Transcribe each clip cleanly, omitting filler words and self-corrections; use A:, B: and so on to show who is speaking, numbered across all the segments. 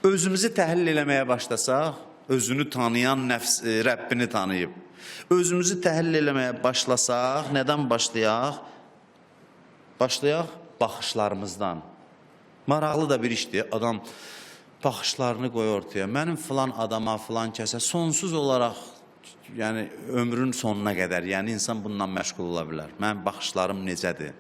A: Özümüzü təhlil eləməyə başlasaq, özünü tanıyan nəfs, Rəbbini tanıyıb. Özümüzü təhlil eləməyə başlasaq, nədən başlayaq? Başlayaq baxışlarımızdan. Maraqlı da bir işdir. Adam baxışlarını qoy ortaya. Mənim filan adama, filan kəsə sonsuz olaraq, yəni ömrün sonuna qədər, yəni insan bundan məşğul ola bilər. Mənim baxışlarım necədir?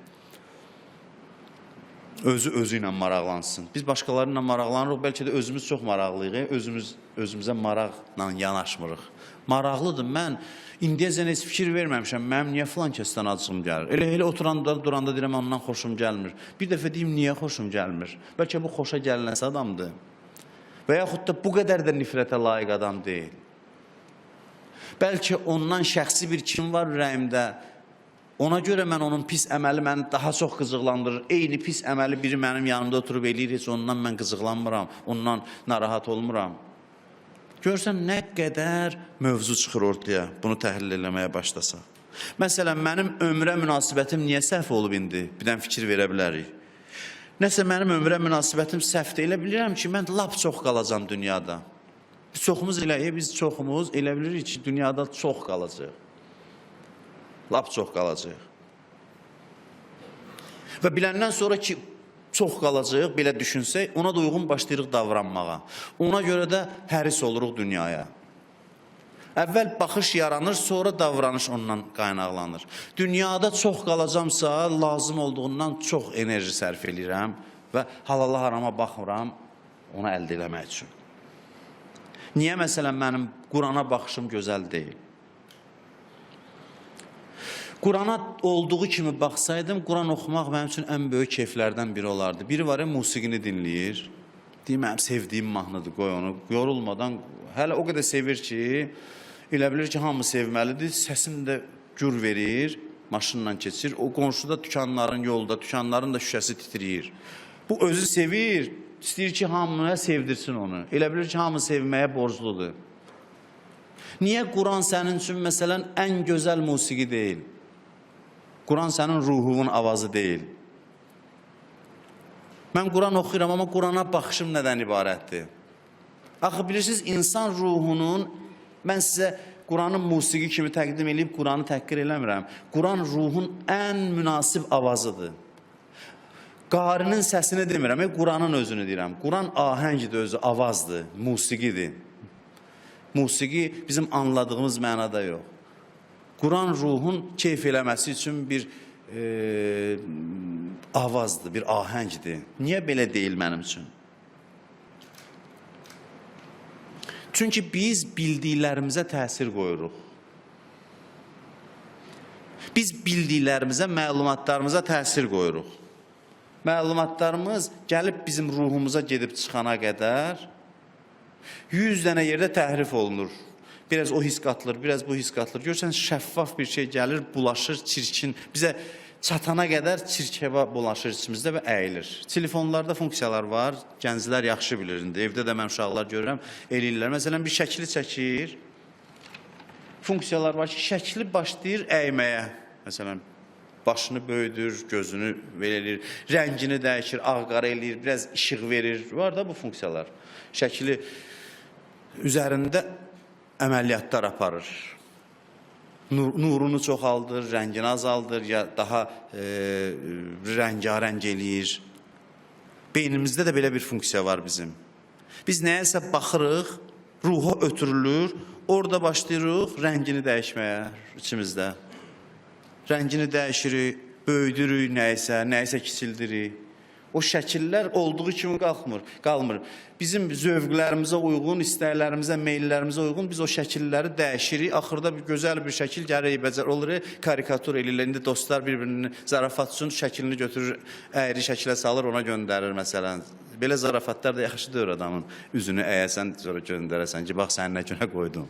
A: Özü özü ilə maraqlansın. Biz başqaları ilə maraqlanırıq, bəlkə də özümüz çox maraqlıyıq, özümüz özümüzə maraqla yanaşmırıq. Maraqlıdır. Mən indiyəcən heç fikir verməmişəm. Mənim niyə filan kəsdən acığım gəlir? Elə oturanda, duranda deyirəm ondan xoşum gəlmir. Bir dəfə deyim niyə xoşum gəlmir? Bəlkə bu xoşa gəlinəsi adamdır. Və yaxud da bu qədər də nifrətə layiq adam deyil. Bəlkə ondan şəxsi bir kin var ürəyimdə. Ona görə mən onun pis əməli məni daha çox qıcıqlandırır. Eyni pis əməli biri mənim yanımda oturub eləyir, heç ondan mən qıcıqlanmıram, ondan narahat olmuram. Görsən nə qədər mövzu çıxır ortaya bunu təhlil eləməyə başlasaq. Məsələn, mənim ömrə münasibətim niyə səhv olub indi? Bir dənə fikir verə bilərik. Nəsə mənim ömrə münasibətim səhvdir. Elə bilirəm ki, mən lap çox qalacam dünyada. Biz çoxumuz elə, biz çoxumuz elə bilirik ki, dünyada çox qalacaq. Lap çox qalacaq. Və biləndən sonra ki, çox qalacaq, belə düşünsək, ona da uyğun başlayırıq davranmağa. Ona görə də həris oluruq dünyaya. Əvvəl baxış yaranır, sonra davranış ondan qaynaqlanır. Dünyada çox qalacamsa, lazım olduğundan çox enerji sərf eləyirəm və halala harama baxmıram onu əldə eləmək üçün. Niyə məsələn mənim Qurana baxışım gözəl deyil? Qurana olduğu kimi baxsaydım, Quran oxumaq mənim üçün ən böyük keyflərdən biri olardı. Biri var ya, musiqini dinləyir. Deyir, mənim sevdiyim mahnıdır, qoy onu. Yorulmadan, hələ o qədər sevir ki, elə bilir ki, hamı sevməlidir. Səsini də gür verir, maşınla keçir. O qonşuda dükanların yolda, dükanların da şüşəsi titrəyir. Bu özü sevir, istəyir ki, hamıya sevdirsin onu. Elə bilir ki, hamı sevməyə borcludur. Niyə Quran sənin üçün məsələn ən gözəl musiqi deyil? Quran sənin ruhunun avazı deyil. Mən Quran oxuyuram, amma Qurana baxışım nədən ibarətdir? Axı bilirsiniz, insan ruhunun, mən sizə Quranı musiqi kimi təqdim eləyib Quranı təhqir eləmirəm. Quran ruhun ən münasib avazıdır. Qarinin səsini demirəm, Quranın özünü deyirəm. Quran ahəngdir özü, avazdır, musiqidir. Musiqi bizim anladığımız mənada yox. Quran ruhun keyf eləməsi üçün bir avazdır, bir ahəngdir. Niyə belə deyil mənim üçün? Çünki biz bildiklərimizə təsir qoyuruq. Biz bildiklərimizə, məlumatlarımıza təsir qoyuruq. Məlumatlarımız gəlib bizim ruhumuza gedib çıxana qədər 100 dənə yerdə təhrif olunur. Biraz o his qatılır, biraz bu his qatılır. Görürsən, şəffaf bir şey gəlir, bulaşır, çirkin. Bizə çatana qədər çirkəbə bulaşır içimizdə və əyilir. Telefonlarda funksiyalar var, gənclər yaxşı bilir indi. Evdə də mən uşaqlar görürəm, eləyirlər. Məsələn, bir şəkli çəkir. Funksiyalar var ki, şəkli başlayır əyməyə. Məsələn, başını böyüdür, gözünü belə eləyir, rəngini dəyişir, ağ-qara eləyir, biraz işıq verir. Var da bu funksiyalar. Şəkli üzərində əməliyyatlar aparır. Nurunu çoxaldır, rəngini azaldır, ya daha rəngarəng eləyir. Beynimizdə də belə bir funksiya var bizim. Biz nəyəsə baxırıq, ruha ötürülür, orada başlayırıq rəngini dəyişməyə içimizdə. Rəngini dəyişirik, böyüdürük nəyisə, nəyisə kiçildirik. O şəkillər olduğu kimi qalxmır, qalmır. Bizim zövqlərimizə uyğun, istəklərimizə, meyllərimizə uyğun biz o şəkilləri dəyişirik. Axırda bir gözəl bir şəkil gəlir, eybəcər olur, karikatur eləyirlər. İndi dostlar bir-birinin zarafat üçün şəklini götürür, əyri şəkilə salır, ona göndərir məsələn. Belə zarafatlar da yaxşı deyir adamın üzünü əyəsən, sonra göndərəsən ki, bax səni nə günə qoydum.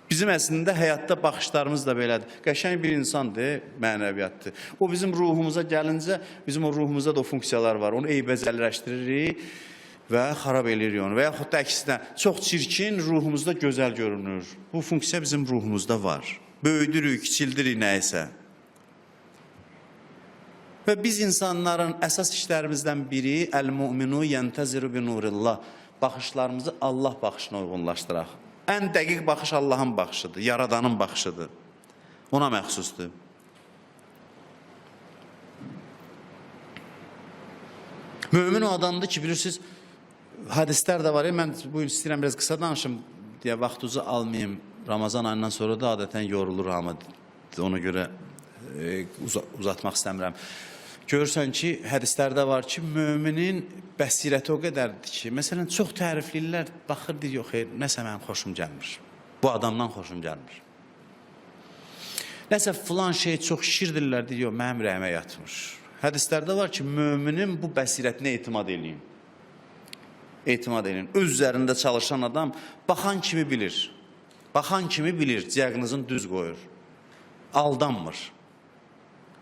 A: Bizim əslində həyatda baxışlarımız da belədir. Qəşəng bir insandır, mənəviyyatdır. O bizim ruhumuza gəlincə, bizim o ruhumuzda da o funksiyalar var. Onu eybəcərləşdiririk və xarab eləyirik onu. Və yaxud da əksinə, çox çirkin ruhumuzda gözəl görünür. Bu funksiya bizim ruhumuzda var. Böyüdürük, kiçildirik nəyisə. Və biz insanların əsas işlərimizdən biri əl-müminu yənteziru bi nurillah. Baxışlarımızı Allah baxışına uyğunlaşdıraq. Ən dəqiq baxış Allahın baxışıdır, Yaradanın baxışıdır. Ona məxsusdur. Mömin o adamdır ki, bilirsiniz, hədislər də var. Mən bu gün istəyirəm biraz qısa danışım deyə vaxtınızı almayım. Ramazan ayından sonra da adətən yorulur hamı. Ona görə uzatmaq istəmirəm. Görürsən ki, hədislərdə var ki, möminin bəsirəti o qədərdir ki, məsələn, çox tərifləyirlər, baxır, deyir, yox, xeyr, nəsə mənim xoşum gəlmir. Bu adamdan xoşum gəlmir. Nəsə filan şey çox şişirdirlər, deyir, yox, mənim ürəyimə yatmır. Hədislərdə var ki, möminin bu bəsirətinə etimad eləyin. Etimad eləyin. Öz üzərində çalışan adam baxan kimi bilir. Baxan kimi bilir, diaqnozunu düz qoyur. Aldanmır.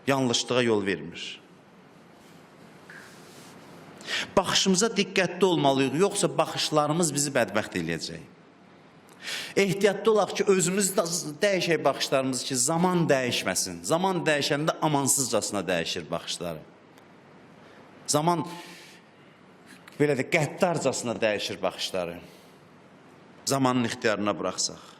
A: Yanlışlığa yol vermir. Baxışımıza diqqətli olmalıyıq, yoxsa baxışlarımız bizi bədbəxt eləyəcək. Ehtiyatlı olaq ki, özümüz dəyişək baxışlarımızı ki, zaman dəyişməsin. Zaman dəyişəndə amansızcasına dəyişir baxışları. Zaman belə də qəddarcasına dəyişir baxışları. Zamanın ixtiyarına buraxsaq.